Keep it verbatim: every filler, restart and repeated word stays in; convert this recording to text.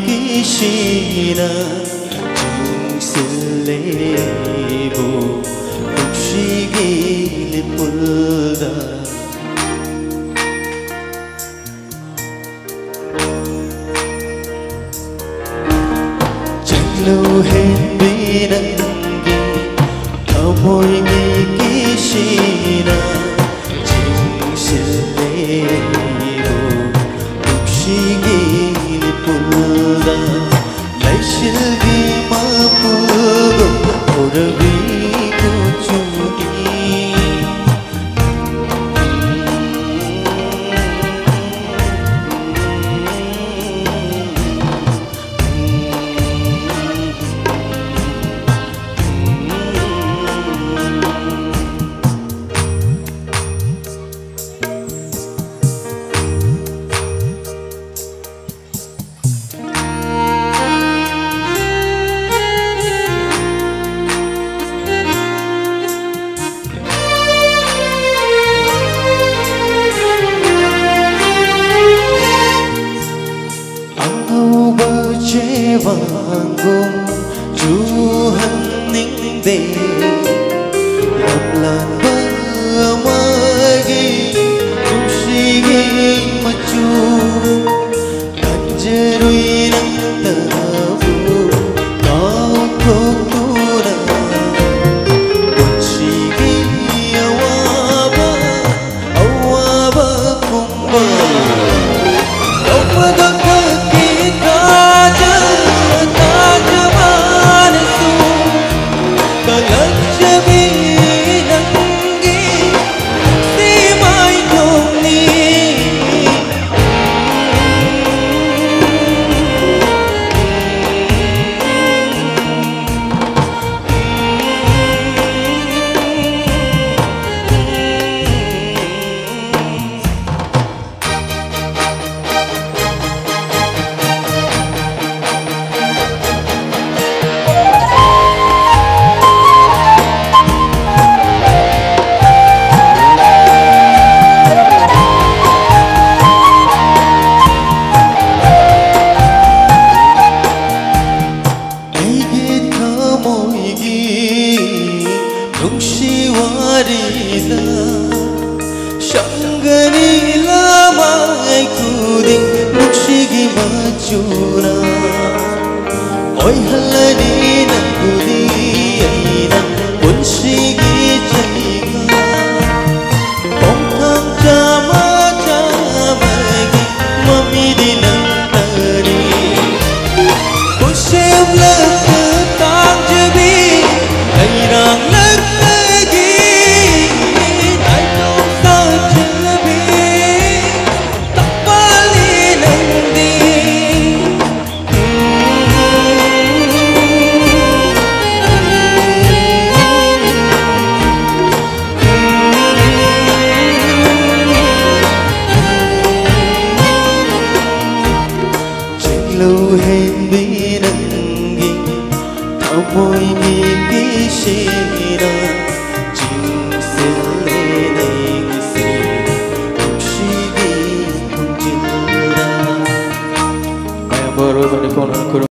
ꯀꯤꯁꯤꯅ ꯆꯤꯡꯁꯤꯜꯂꯦꯕꯨ ꯅꯨꯡꯁꯤꯒꯤ ꯂꯤꯄꯨꯜꯗ꯫ ꯆꯠꯂꯨ ꯍꯦꯟꯕꯤ ꯅꯪꯒꯤ ꯊꯃꯣꯏꯒꯤ ꯀꯤꯁꯤꯅ ꯆꯤꯡꯁꯤꯜꯂꯦꯕꯨ ꯅꯨꯡꯁꯤꯒꯤ ꯂꯤꯄꯨꯜꯗ꯫ ꯂꯩꯆꯤꯜꯒꯤ ꯃꯄꯨꯒꯨꯝ ꯍꯧꯔꯕꯤ ꯀꯨꯆꯨꯅꯤ꯫ ꯑꯉꯧꯕ ꯆꯦꯕꯥꯡꯒꯨꯝ ꯆꯨꯍꯟꯅꯤꯡꯗꯦ꯫ ꯂꯝꯂꯥꯟꯕ ꯑꯃꯒꯤ ꯅꯨꯡꯁꯤꯒꯤ ꯃꯆꯨ ꯈꯟꯖꯔꯨꯏ ꯅꯪꯇꯕꯨ ꯀꯥꯎꯊꯣꯛꯇꯨꯅ꯫ ꯄꯨꯟꯁꯤꯒꯤ ꯑꯋꯥꯕ ꯑꯋꯥꯕ ꯄꯨꯝꯕ ꯅꯣꯡꯃꯗ ꯈꯛꯀꯤ ꯇꯥꯖ ꯇꯥꯖꯕꯅꯁꯨ ꯀꯜꯂꯛꯆꯕꯤ ꯅꯪꯒꯤ ꯅꯨꯡꯁꯤ ꯃꯥꯏꯊꯣꯡꯅꯤ꯫ ꯃꯆꯨꯅ ꯑꯣꯏꯍꯜꯂꯅꯤ ꯅꯪꯕꯨꯗꯤ ꯑꯩꯅ ꯄꯨꯟꯁꯤꯒꯤ ꯆꯩꯅ꯫ ꯈꯣꯡꯊꯥꯡ ꯆꯥꯝꯃ ꯆꯥꯝꯃꯒꯤ ꯃꯃꯤꯗꯤ ꯅꯪꯅꯅꯤ꯫ ꯈꯨꯠꯁꯦꯝꯂꯛꯄ ꯇꯥꯡꯖꯕꯤ, ꯂꯩꯔꯥꯡꯂꯛꯄꯒꯤ ꯅꯥꯏꯇꯣꯝ ꯁꯥꯖꯕꯤ, ꯇꯛꯄꯥꯂꯤ ꯅꯪꯗꯤ꯫ ꯆꯤꯡꯂꯧ ꯍꯦꯟꯕꯤ ꯅꯪꯒꯤ ꯊꯃꯣꯏꯒꯤ ꯄꯤꯁꯤꯅ ꯆꯤꯡꯁꯤꯜꯂꯦ ꯅꯪꯒꯤꯁꯦ ꯅꯨꯡꯁꯤꯒꯤ ꯈꯣꯟꯖꯦꯜꯅ꯫ ꯃꯌꯥꯝꯕ ꯑꯔꯣꯏꯕ ꯅꯤꯡꯈꯣꯜ